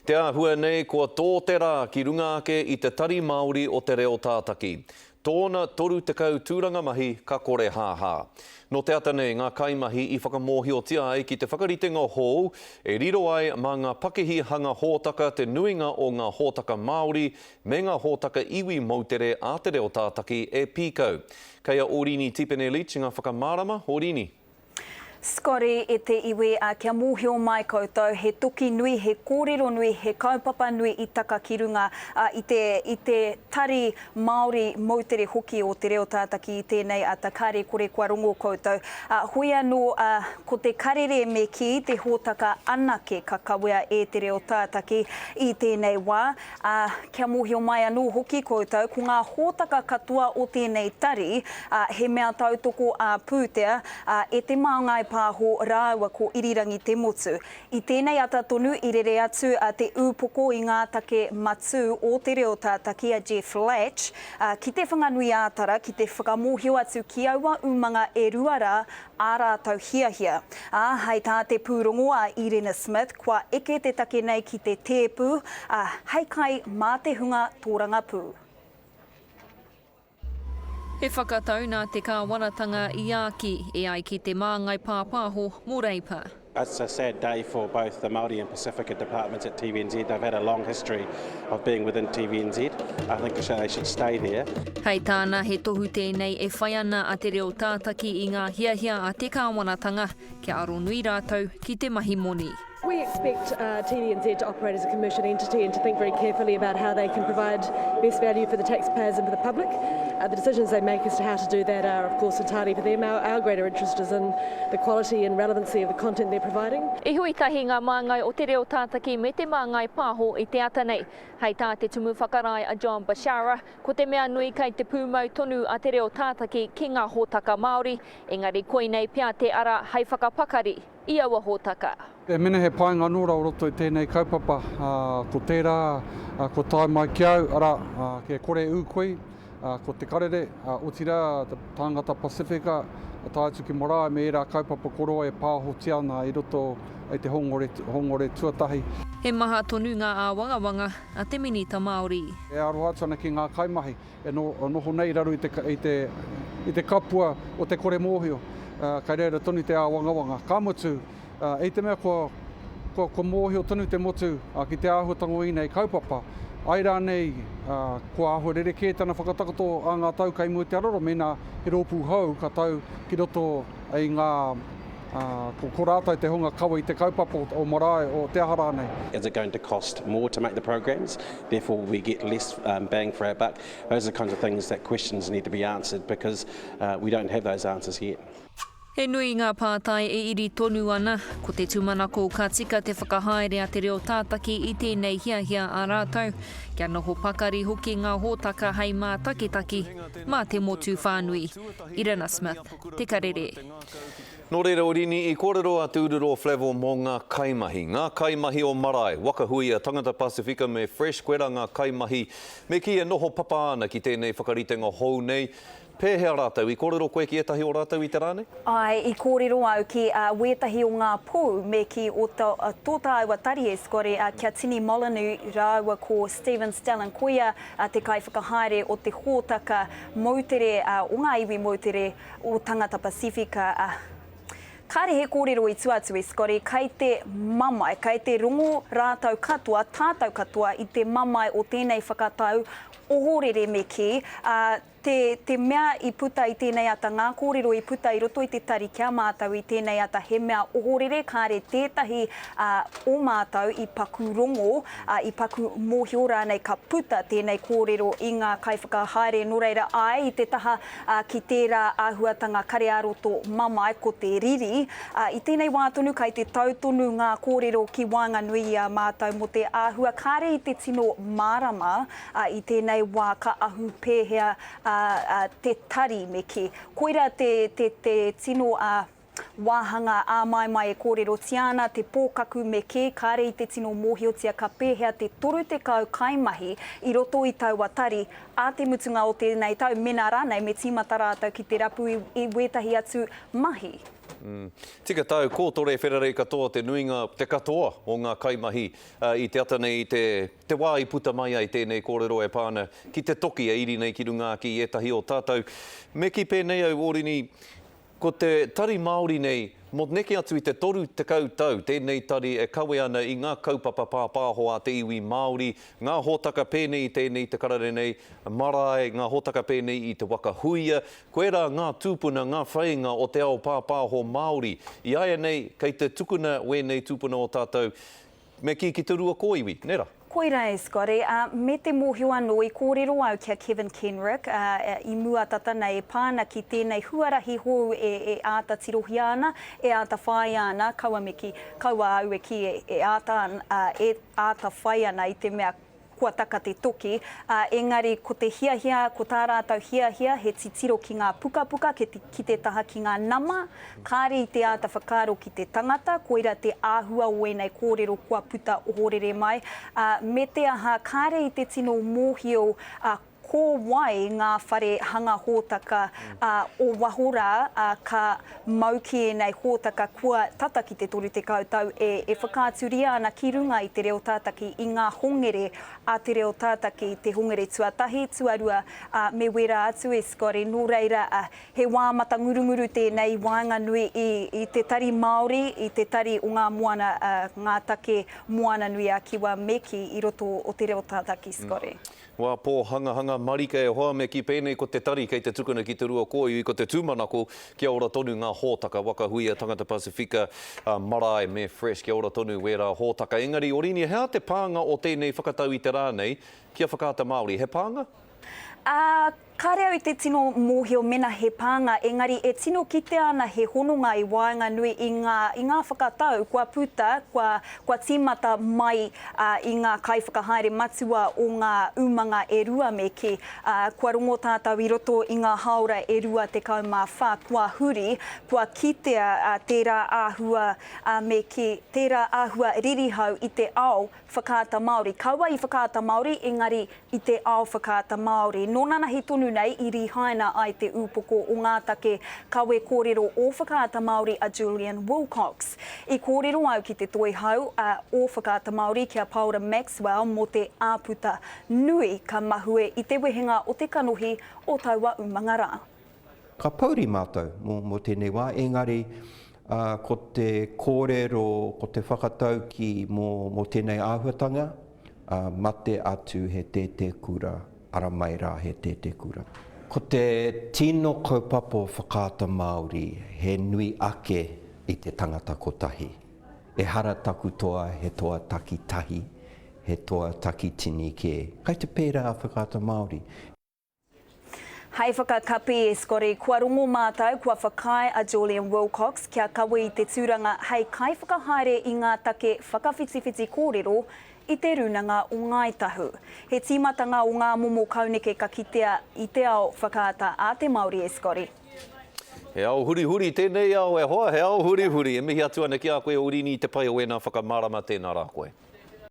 Te āhua nei kua tō te rā ki runga ake i te Tari Māori o Te Reo Tātaki. Tōna 30 tūranga mahi ka kore hāhā. Nō te ata nei ngā kaimahi i whakamōhiotia ai ki te whakaritenga hou e riro ai mā ngā pakihi hanga hōtaka te nuinga o ngā hōtaka Māori me ngā hōtaka iwi moutere a Te Reo Tātaki e pīkau. Kei a Orini Tipene-Leach ngā whakamārama. Orini. Scotty, e te iwi, a, kia mōhio mai koutou, he toki nui, he kōrero nui, he kaupapa nui i taka ki runga, a, i te, i te tari Māori moutere hoki o Te Reo Tātaki i tēnei ata, kāre kore kua rongo koutou. A, hoi anō, a, ko te karere me kī, te hōtaka anake ka kawea e Te Reo Tātaki i tēnei wā, Ā, kia mōhio mai anō hoki koutou, ko ngā hōtaka katoa o tēnei tari, ā, he mea tautoko ā-pūtea, ā, e Te Māngai Pāho rāua ko Irirangi Te Motu. I tēnei ata tonu i rere atu a Te Ūpoko i ngā take matū o te reo tātaki a Jeff Latch, ā, ki Te Whanganui-ā-Tara ki te whakamōhio atu ki aua umanga e rua rā ā rātou hiahia. Ā, hei tā te pūrongo a Irena Smith, kua eke te take nei ki te tēpu, ā, hei kai mā te hunga tōrangapū. He whakatau nā te kāwanatanga i āki, e ai ki te māngai pāpāho mō Reipa. It's a sad day for both the Māori and Pasifika departments at TVNZ. They've had a long history of being within TVNZ. I think they should stay there. Hei tāna, he tohu tēnei e whai ana a Te Reo Tātaki i ngā hiahia a te kāwanatanga kia aronui rātou ki te mahi moni. We expect TVNZ to operate as a commercial entity and to think very carefully about how they can provide best value for the taxpayers and for the public. The decisions they make as to how to do that are of course entirely for them. Our, our greater interest is in the quality and relevancy of the content they're providing. I hui tahi ngā māngai o Te Reo Tātaki me Te Māngai Pāho i te ata nei. Hei tā te Tumu Whakarae a John Bashara, ko te mea nui kei te pūmau tonu a Te Reo Tātaki ki ngā hōtaka Māori, engari koinei pea te ara hei whakapakari i aua hōtaka. E mena he painga anō rā o roto i tēnei kaupapa, ko tērā kua tae mai ki au, arā, e kore e ū koe, ko Te Karere, otirā, te tāngata Pasifika, tae atu ki marae me ērā kaupapa koroa e pāhotia ana i roto i te hongore, hongore tuatahi. He maha tonu ngā āwangawanga a te Minita Māori. E aroha atu ana ki ngā kaimahi e noho nei i raro i te, i te, i te kapua o te kore mōhio, kei reira tonu te āwangawanga. Ka mutu, I te mea kua, kua, kua mōhio tonu te motu ki te āhuatanga o ēnei kaupapa, ai rānei kua āhua rerekē tana whakatakoto a ngā tau kei mua i te araro mēnā he rōpū hou ka tau ki roto i ngā, ko, ko rātou te hunga kawe i te kaupapa o marae, o te aha rānei. Is it going to cost more to make the programmes, therefore will we get less bang for our buck? Those are the kinds of things that questions need to be answered because we don't have those answers yet. He nui ngā pātai e iri tonu ana, ko te tūmanako ka tika te whakahaere a Te Reo Tātaki i tēnei hiahia a rātou, kia noho pakari hoki ngā hōtaka hei mātakitaki mā te motu whānui. Irina Smith, Te Karere. Nō reira, Orini, i kōrero a Te Ururoa Flavell mō ngā kaimahi. Ngā kaimahi o Marae, Waka Huia, Tangata Pasifika me Fresh, koirā ngā kaimahi me kī e noho papa ana ki tēnei whakaritenga hou nei. Pēhea rātou? I kōrero koe ki ētahi o rātou i te rā nei? Āe, i kōrero au ki wētahi o ngā pou me kī o tō tāua tari e Scotty, kia Tini Molyneux rāua ko Stephen Stellan, koia te kaiwhakahaere o te hōtaka moutere o ngā iwi moutere o Tangata Pasifika. Kāre he kōrero i tua atu e Scotty, kei te mamae, kei te rongo rātou katoa, tātou katoa i te mamae o tēnei whakatau ohorere me kī, ā, Te, te mea i puta i tēnei ata, ngā kōrero i puta i roto i te tari ki a mātou i tēnei ata, he mea ohorere, kāre tētahi, ā, o mātou i paku rongo, ā, i paku mōhio rānei ka puta tēnei kōrero i ngā kaiwhakahaere. Nō reira, āe, i te taha, ā, ki tērā āhuatanga kare ā-roto mamae, ko te riri, ā, i tēnei wā tonu kai te tau tonu ngā kōrero ki waenganui i a mātou mō te āhua kāre i te tino mārama, ā, i tēnei wā ka ahu pēhea te tari me kī. Koirā te, te, te tino ā, wāhanga āmaimai e kōrerotia ana, te pōkaku me kī, kāre i te tino mōhiotia ka pēhea te 30 kaimahi i roto i taua tari ā te mutunga o tēnei tau, mēnā rānei me tīmata rātou ki te rapu i, i wētahi atu mahi. Tika tāu, kōtore wherarei katoa te nuinga, te katoa o ngā kaimahi i te ata nei i te, te wā i puta mai ai tēnei kōrero e pā ana ki te toki e iri nei ki runga ake i ētahi o tātou. Me kī pēnei au, Ōrini, Ko te Tari Māori nei, mō neke atu i te 30 tau tēnei tari e kawe ana i ngā kaupapa pāpāho a te iwi Māori, ngā hōtaka pēnei i tēnei te karere nei, marae, ngā hōtaka pēnei i te waka huia, koirā ngā tūpuna, ngā whainga o te ao pāpāho Māori. I āianei, kei te tukuna wēnei tūpuna o tātou Me kī ki te rua kōiwi, nē rā? Koirā e Scotty, ā, me te mōhio anō i kōrero au ki a Kevin Kenrick, ā, i mua tata nei e pā ana ki tēnei huarahi hou e, e āta tirohia ana, e āta whāia ana, kaua me kī, kaua au e kī e, e āta, ā, e āta whai ana i te mea kua taka te toki, ā, engari ko te hiahia, ko tā rātou hiahia he titiro ki ngā pukapuka, ki te, ki te taha ki ngā nama, kāre i te āta whakaaro ki te tangata, koira te āhua o ēnei kōrero kua puta ohorere mai, ā, me te aha, kāre i te tino mōhio, ā, ko wai ngā whare hanga hōtaka, ā, o waho rā, ā, ka mau ki ēnei hōtaka kua tata ki te 30 tau e, e whakaaturia ana ki runga i te reo tātaki i ngā hongere a te reo tātaki, te hongere tuatahi, tuarua, ā, me wērā atu e Scotty. Nō reira, ā, he wā matangurunguru tēnei i waenganui i, i te Tari Māori, i te Tari o ngā Moana, ā, ngā take Moana-nui-a-Kiwa me kī i roto o te reo tātaki, Scotty. Wā pōhangahanga marika e hoa me kī pēnei ko te tari kei te tukuna ki te rua kōiwi ko te tūmanako kia ora tonu ngā hōtaka waka huia tangata Pasifika marae me fresh kia ora tonu wērā hōtaka engari Orini he aha te pānga o tēnei whakatau i te rā nei ki a Whakaata Māori he pānga? Ā, kāre au i te tino mōhio mena he pānga, engari e tino kitea ana he hononga i waenganui i ngā, i ngā whakatau kua puta, kua, kua tīmata mai, ā, i ngā kaiwhakahaere matua o ngā umanga e rua me kī, ā, kua rongo tātou i roto i ngā hāora e 24 kua huri, kua kitea, ā, tērā āhua, ā, me kī, tērā āhua ririhau i te ao Whakaata Māori. Kaua i Whakaata Māori, engari i te ao whakaata Māori. Nō nanahi tonu nei i rīhaina ai te ūpoko o ngā take kawe kōrero o Whakaata Māori a Julian Wilcox. I kōrero au ki te toihau o Whakaata Māori ki a Paora Maxwell mō te āputa nui ka mahue i te wehenga o te kanohi o taua umanga rā. Ka pouri mātou mō tēnei wā, engari ko te kōrero, ko te whakataukī mō tēnei āhuatanga, mate atu he tētēkura, ara mai rā he tētēkura. Ko te tino kaupapa o Whakaata Māori he nui ake i te tangata kotahi. Ehara taku toa he toa takitahi, he toa takitini kē. Kai te pērā a Whakaata Māori. Hei whakakapi e Scotty, kua rongo mātou kua whakaae a Julian Wilcox kia kawe i te tūranga hei kaiwhakahaere i ngā take whakawhitiwhiti kōrero i Te Rūnanga o Ngāi Tahu. He tīmatanga o ngā momo kauneke ka kitea i te ao whakaata a te Māori e Scotty. He ao hurihuri tēnei ao e hoa, he ao hurihuri. E mihi atu ana ki a koe Orini i te pai o ēnā whakamārama, tēnā rā koe.